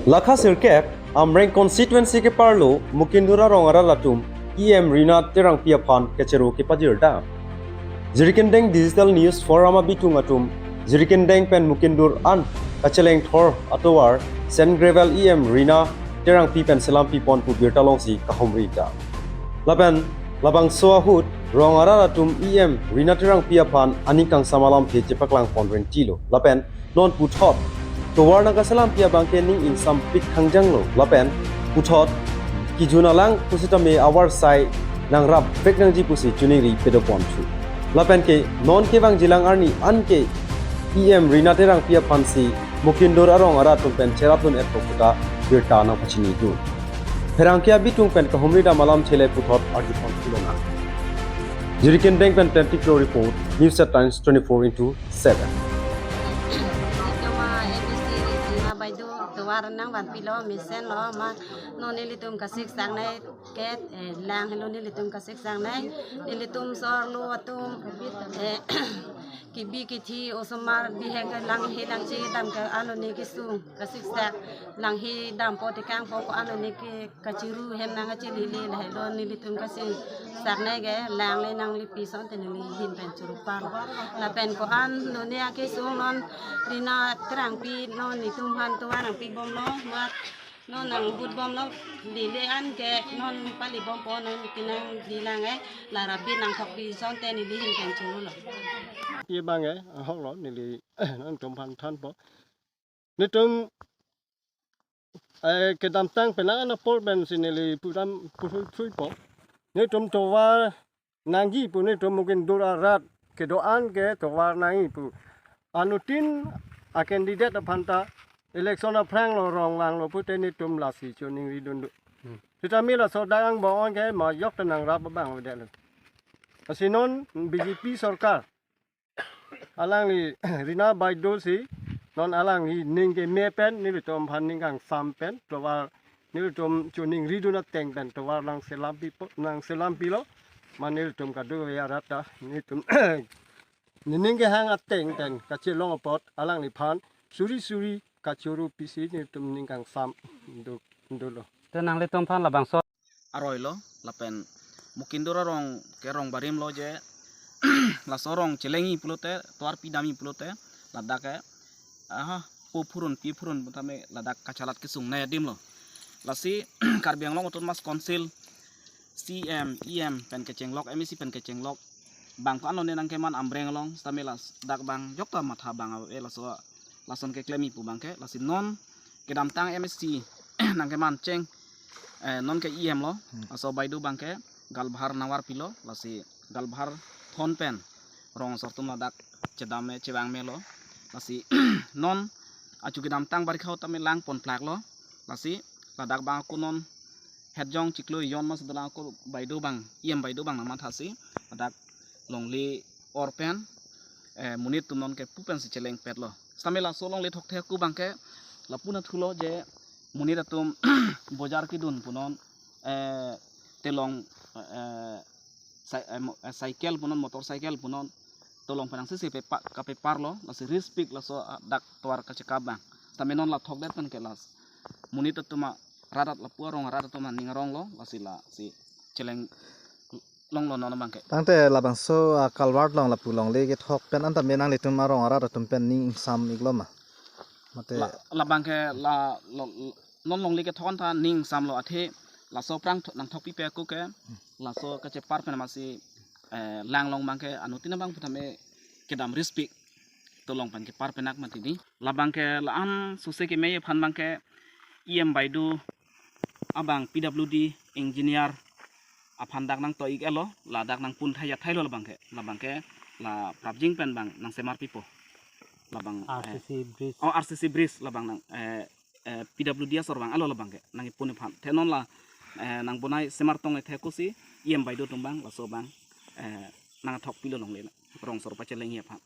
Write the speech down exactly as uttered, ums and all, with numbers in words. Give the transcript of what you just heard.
Lakha sirkep, Amreng constituency keparlo Mukindur arong arat atum E M Rina Terangpi aphan kechero kepadir dam. Jirikindeng Digital News Forum abitung atum, Jirikindeng pen Mukindur an kacheleng thor atovar Sand Gravel E M Rina Terangpi pen selampi pon pu birta longsi kahumri dam. Lapen labangso ahut rong arat atum E M Rina Terangpi aphan aning kangsam alamthe chepaklang pon rentilo. Lapen non puthot tovar nangkaselampi abangke ning ingsampik khangjanglo. Lapen puthot kejun alang pusitame avarsai nangrap vek nangji pusi choningri pedo ponthu. Lapen ke non kevangjilang arni anke E M Rina Terangpi aphansi Mukindur arong arat atum pen cherap dun-et puta birta nangpachinidun. Pherangke abitung pen kahumri dam alamthe le puthot arju pon pulo nang. Jirikindeng pen Twenty Pro Report, News at Times twenty-four into seven. Toma A B C Rina Baidu tovar nangvanpilo, mesenlo ma, non nelitum kasiksaknei ke, eh, lang helo nelitum kasiksaknei, nelitum sorlo atum, eh, kebi kethe osomar bihek langhe langche dam ke ano ne kesung kasiksak langhe dampo tekangpo ko ano ne ke kachiru hem nangkachelele lahelo nelitum kasiksaknei ke lang le nanglipi asonte neli ahin pen choro palo. Lapen ko-an non ne akesung non Rina Terangpi non netum aphan tovar nangpibomlo, mat non nangbutbomlo, lele an ke non palibompo, non kenangdilang, eh, la Rabbi nangthokpi asonte neli ahin pen chorolo. Ye bang, eh, ahoklo neli nangtum aphan thanpo. Netum, eh, kedamtang penang apor pensi neli pudam puthui thuipo. Netum tovar nangji pu, netum Mukindur arat kedo-an ke tovar nangji pu. Anuttin a-candidate aphanta election aphranglo rong vanglo pute netum lasi choningri dundu. Hmm. Sitame laso dak angbong-an ke majok ta nangrap abang avedetlo. Lasi non B J P sorkar alangli Rina Baidu si non alangli ning keme pen nelitum aphan ning kangsam pen tovar nelitum choningri dun ateng pen tovar nangselampipo, nangselampilo. Ma nelitum kadokave arat ta netum nening kehang ateng pen kachelong apot alangliphan suri suri kachoro pisi netum ning kangsam du, dulo. Te nanglitum aphan labangso aroilo, lapen Mukindur arong ke rong barimlo je, laso rong chelengji pulote, tovar pidamji pulote, ladak ke, aha, po phurun, pi phurun, tame ladak kachelat kesung nai adimlo. Lasi Karbi Anglong Autonomous Council, C M, E M pen kechenglok, M A C pen kechenglok, bang ko-an lone nangkeman Amreng along, sitame ladak bang jokta matha bang ave laso, lason keklemji pu abangke, lasi non kedamtang M A C nangkeman cheng, eh, non ke E M lo, hmm, laso Baidu abangke galbhar nangvarpilo, lasi galbhar thon pen rong asor atum ladak chedam me chevang melo, lasi non achu kedamtang barikha tame lang ponplaklo, lasi ladak bang ako non hetjong chiklo ejon mas dolang ako Baidu abang, E M Baidu abang nangmathasi ladak longle or pen, eh, monit atum non ke pu pensi chelengpetlo. Sitame laso longle thokthek ako abangke lapu na thulo je monit atum bojar kedun punon, eh, telong, eh, cy-, eh, mo-, eh, cycle punon, motorcycle punon, telong penang sisi pepa-, kapeparlo, lasi riskpik laso, ah, dak tovar kachekap abang. Sitame non la thokdet pen ke las monit atum a-, rat at lapu arong arat atum aning aronglo, lasi lasi cheleng longlo non abangke. Tangte labangso, ah, culvert along lapu longle kethok pen an tame nanglitum arong arat atum pen ning ingsam iklo ma? Mate la, labangke la, lo, non longle kethok an ta ning ingsamlo, athe laso aphrang tho-, nangthokpipe ako ke, laso kachepar pen masi, eh, lang long abangke anuttin abang pu tame kedam riskpik, telong pen kepar penak mati di. Labangke la-an sose keme aphan abangke E M Baidu abang P W D engineer aphan dak nangto-ik-etlo, ladak nangpun thai ya thailo labangke. Labangke la prapjin pen abang nangsemarpipo. Labang, eh, R C C bridge. Oh, R C C bridge labang nang, eh, eh, P W D asor abang alo labangke nangkepun aphan. The non la, eh, nangbonai semar tong le the ako si E M Baidu atum abang, laso abang, eh, nangthokpilo longle rong asor pachelengji aphan.